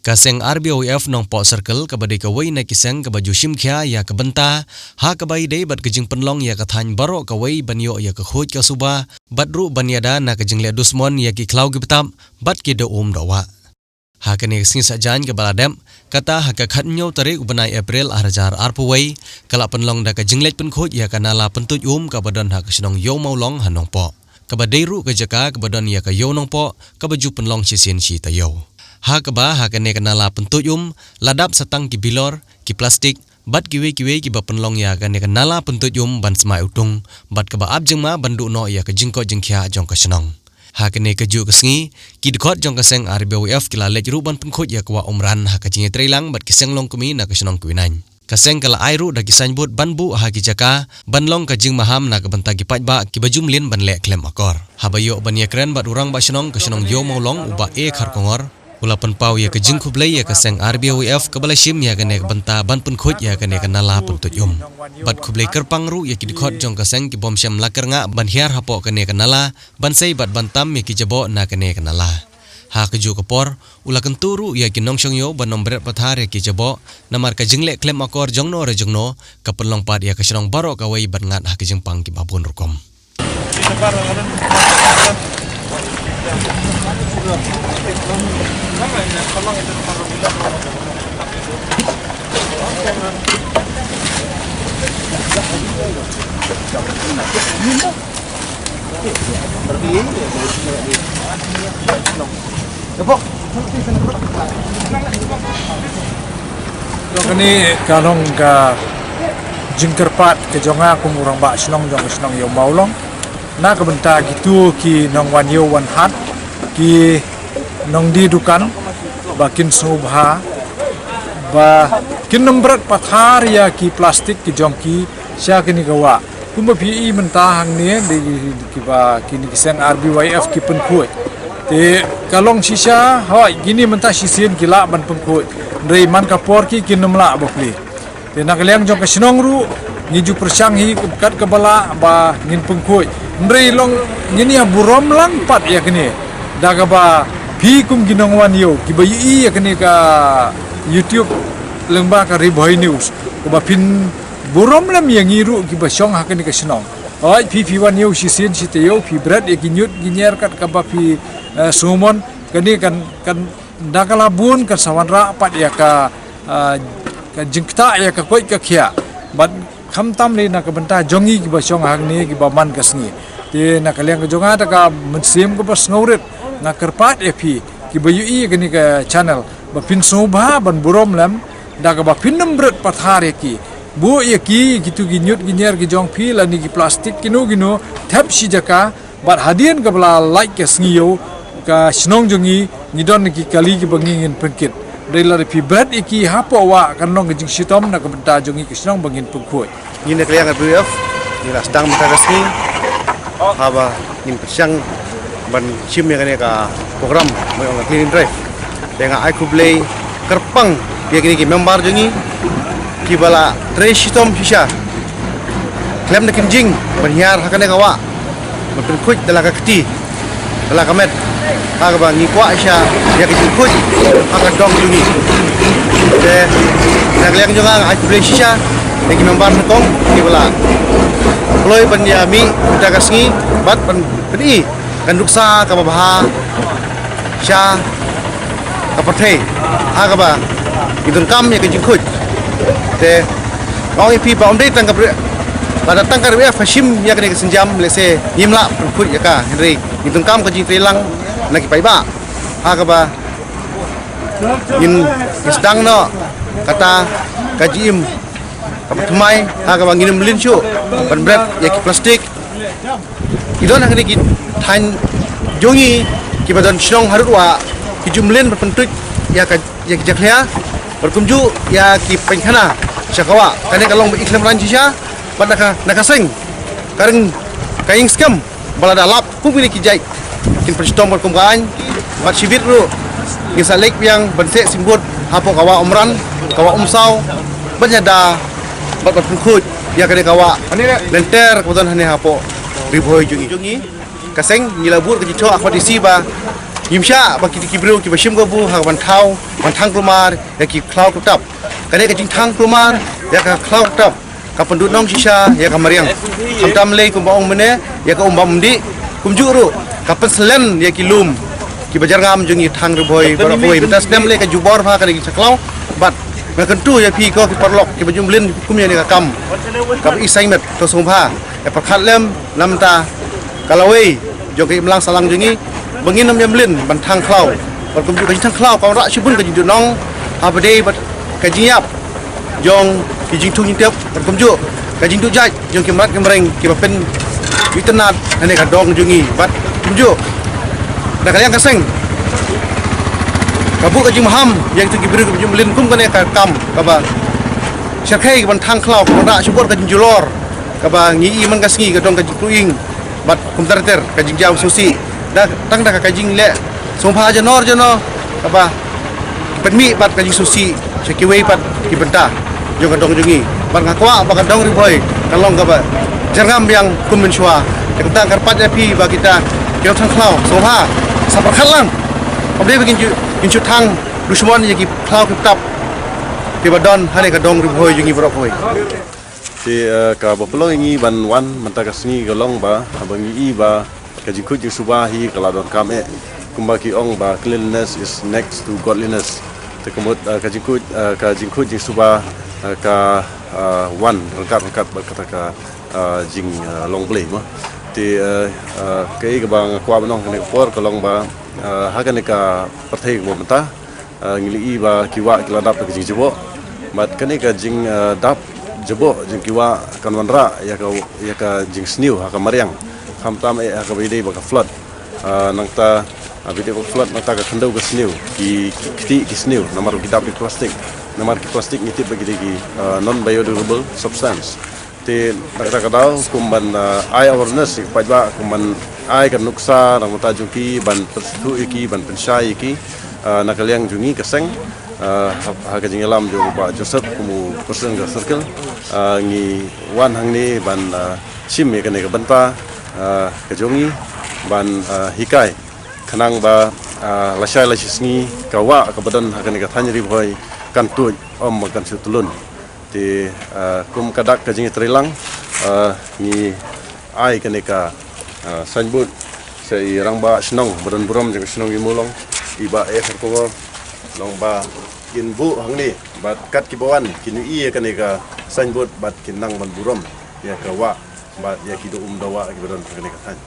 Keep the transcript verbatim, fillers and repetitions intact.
Ka seng R B Y F Nongpoh Circle kaba dei kawei na ki seng kaba ju shim khia ïa ka bynta ha kaba ïadei bad ka jingpynlong ïa ka thaiñ baroh kawei ban ïoh ïa ka khuid ka suba bad ruh ban ïada na ka jingleh dusmon ïa ki khlaw ki btap bad ki doh um doh wah. Ha kane ka sngi Saitjaiñ kaba la dep, kata ha ka khathynñiew tarik u bnai April arhajar arphew wei, ka la pynlong da ka jingleit pynkhuid ïa ka nala pyntuid um kaba don ha ka shnong Ïew Mawlong ha Nongpoh. Kaba dei ruh ka jaka kaba don ïa ka Ïew Nongpoh kaba ju pynlong shisien shi taïew. Ha kaba ha kane ka nala pyntuid um la dap sa tang ki bilor, ki plastik, bad kiwei kiwei kiba pynlong ïa kane ka nala pyntuid um ban smai utung bad kaba ap jingma ban duh noh ïa ka jingkoit jingkhiah jong ka shnong. Ha kane kajuh ka sngi, ki dkhot jong ka seng R B Y F ki la leit ruh ban pynkhuid ïa ka wah Umran ha ka jingïatreilang bad ki seng longkmie na ka shnong Kywinaiñ. Ka seng ka la ai ruh da ki signboard ban buh ha ki jaka ban long ka jingmaham na ka bynta ki paidbah kiba ju mlien ban leh khlem akor. Haba ïoh ban ïakren bad u Rangbah Shnong ka shnong Ïew Mawlong u Bah A Kharkongor, u la pynpaw ïa ka jingkhublei ïa ka seng R B Y F kaba la shim ïa kane ka bynta ban pynkhuid ïa kane ka nala pyntuid um. Bad khublei kyrpang ruh ïa ki dkhot jong ka seng ki bym shym la kyrngah ban hiar hapoh kane ka nala ban sei bad ban tam ïa ki jaboh na kane ka nala. Ha kajuh ka por, u la kyntu ruh ïa ki nongshong ïew ban ym bret pathar ïa ki jaboh, namar ka jingleh khlem akor jongno re jongno ka pynlong pat ïa ka shnong baroh kawei ban ngat ha ka jingpang kiba bun rukom. Kane ka long ka jingkyrpad ka jong nga kum u Rangbah Shnong jong ka shnong Ïew Mawlong. Na ka bynta kito ki nongwan ïew wan hat, ki nongdie dukan, ba kin sngewbha ba kin nym bret pathar ïa ki plastik ki jong ki sha kane ka wah. Kumba phi i mynta hangne, dei kiba kine ki seng R B Y F ki pynkhuid. Te ka long shisha, hooid, kine mynta shisien ki lah ban pynkhuid. Hynrei man ka por ki kin nym lah ba plie. Te na ka liang jong ka shnong ruh, ngi ju pyrshang hi kat kaba lah ba ngin pynkhuid. Hynrei long ngin ïa burom lang pat ïa kane. Da kaba phi kum ki nongwan ïew kiba ïohi ïa kane ka YouTube lyngba ka Ri Bhoi News, kaba phin burom lem ïa ngi ruh kiba shong ha kane ka shnong. Hooid, phi phi wan ïew shisien shi taïew, phi bret ïa ki ñiut ki ñier kat kaba phi, eh, sngewmon. Kane kan, kan da ka la bun kan sa wanrah pat ïa ka, ah, ka jingktah ïa ka koit ka khiah. Bad khamtam lei na ka bynta jong ngi kiba shong hangne kiba man ka sngi. Te na ka liang ka jong nga da ka mynsiem kaba sngewrit, nga kyrpad ïa phi kiba ïohi ïa kane ka channel ba phin sngewbha ban burom lem da kaba phin nym bret pathar ïa ki. Buh ïa ki, kito ki ñiut ki ñier ki jong phi lane ki plastik kino kino, thep shi jaka, bad hadien kaba la lait ka sngi ïew, ka shnong jong ngi, ngi don ki kali kiba ngi ngin pynkit. Hynrei lada phi bret ïa ki hapoh wah, kan long ka jingshitom na ka bynta jong ngi ka shnong ba ngin pynkhuid. Ngi na ka liang ka R B Y F, ngi la sdang mynta ka sngi, haba ngin pyrshang ban shim ïa kane ka program ba ong ka cleaning drive. Te nga ai khublei kyrpang ïa kine ki member jong ngi kiba la trei shitom shisha khlem da kynjing ban hiar ha kane ka wah, ban pynkhuid da la ka kti, da la ka met, ha kaba ngi kwah shisha ïa ka jingkhuid ha ka dong jong ngi. Te na ka liang jong nga, nga ai khublei shisha ïa ki member nyngkong kiba la kloi ban ïa mih mynta ka sngi bad ban pyni ka nuksa kaba bha sha ka pyrthei, ha kaba ngi donkam ïa ka jingkhuid. Te nga ong ïa phi ba ym dei tang ka bre-, lada tang ka R B Y F ka shim ïa kane ka sienjam, lehse ngim lah pynkhuid ïa ka, hynrei ngi donkam ka jingtreilang na ki paidbah, ha kaba ngin, ngin sdang noh kata ka jingim kaba thymmai, ha kaba ngin ym lynshuk ban bret ïa ki plastik. Ki don hangne ki thaiñ jong ngi kiba don shnong harud wah, ki ju mlien ban pyntuid ïa ka, ïa ki jakhlia, bad kumjuh ïa ki painkhana sha ka wah. Kane ka long ba i khlem rang shisha, bad na ka, na ka seng ka ring ka ïing skhem ba lada lap kum kine ki jait kin pynshitom bad kum ka aiñ, bad shibit ruh ngin sa leit biang ban seh signboard hapoh ka wah Umran, ka wah Umsaw, ban ïada bad ban pynkhuid ïa kane ka wah lynter kaba don hangne hapoh Ri Bhoi jong ngi. Ka seng ngi la bud ka jingthoh ha ka D C ba Ngim shah ba kito ki briew kiba shim kabu ha ka ban thaw, ban thang kulmar ïa ki khlaw kyntap. Kane ka jingthang kulmar ïa ka khlaw kyntap ka pynduhnong shisha ïa ka mariang. Khamtam lei kumba ong mynne ïa ka um bam um dih, kumjuh ruh ka pynslem ïa ki lum kiba jyrngam jong ngi tang Ri Bhoi baroh kawei. Mynta snem lei ka jubor bha kane ka jingkhlaw. Bad nga kyntu ïa phi ko ki paralok kiba ju mlien kum ïa kane ka kam, kaba i seng met, to sngewbha ïa pyrkhat lem namar ka lawei jong ka imlang sahlang jong ngi ba ngin ym ïa mlien ban thang khlaw. Bad kumjuh ka jingthang khlaw ka wanrah shibun ka jingduhnong ha ba dei bad ka jingïap jong ki jingthung jingtep, bad kumjuh ka jingduh jait jong ki mrad ki mreng kiba pynitynnad ha kane ka dong jong ngi. Bad kumjuh na ka liang ka seng ka buh ka jingmaham ïa kito ki briew kiba ju mlien kum kane ka kam kaba shyrkhei ka ban thang khlaw, ka wanrah shibun ka jingjulor kaba ngi i man ka sngi ka dong ka jingkyrkhu ïing bad kumta ter ter ka jingjaw sngewsih. Da tang da ka jingleh sngewbha jano jano kaba pynmih bad ka jingsngewsih sha kiwei pat ki bynta jong ka dong jong ngi. Bad nga kwah ba ka dong Ri Bhoi kan long kaba jyrngam biang kum mynshuwa. Te kumta nga kyrpad ïa phi ba kita ki nongthang khlaw sngewbha sa pyrkhat lang. Ba dei ba kin ju, kin ju thang dushmon ïa ki khlaw ki kyntap kiba don ha kane ka dong Ri Bhoi jong ngi baroh kawei. Te, eh, kaba pynlong ïa ngi ban wan mynta ka sngi ka long ba, ba ngi i ba ka jingkhuid jingsuba hi ka la donkam eh. Kumba ki ong ba cleanliness is next to godliness. Te ka mut, eh, ka jingkhuid, eh, ka jingkhuid jingsuba, eh, ka, eh, wan ryngkat ryngkat bad kata ka, eh, jing, eh, long Blei mo. Te, eh, eh, kaei kaba nga kwah ban ong ha kane ka por ka long ba, eh, ha kane ka pyrthei kaba mynta, eh, ngi la i ba ki wah ki la dap da ka jingjaboh. Bad kane ka jing, eh, dap jaboh jong ki wah kan wanrah ïa ka, ïa ka jingsniew ha ka mariang. Khamtam eh ha kaba ïadei bad ka flood. Eh, nangta, eh, ba ïadei bad ka flood nangta ka khyndew ka sniew, ki, ki ktieh ki sniew namar ki dap ki plastik. Namar ki plastik ngi tip ba ki dei ki, eh, non biodegradable substance. Te na kata ka daw kum ban, ah, ai awareness ïa ki paidbah, kum ban ai ka nuksa na ka bynta jong ki, ban pynsngewthuh ïa ki, ban pynshai ïa ki, ah, na ka liang jong ngi ka seng, ah, ha, ha ka jingïalam jong u Bah Joseph kum u president ka circle, ah, ngi wan hangne ban, ah, shim ïa kane ka bynta, ah, ka jong ngi ban, ah, hikai khnang ba, ah, lashai lashisngi ka wah kaba don ha kane ka thaiñ Ri Bhoi kan tuid ym kan shu tyllun. Te, ah, kum ka dak ka jingïatreilang, ah, ngi ai kane ka, ah, signboard sha i rangbah shnong ba don burom jong ka shnong Ïewmawlong, i Bah A Kharkongor, long ba kin buh hangne bad kat kiba wan kin ïohi ïa kane ka signboard bad kin nang ban burom ïa ka wah bad ïa ki doh um doh wah kiba don ha kane ka thaiñ.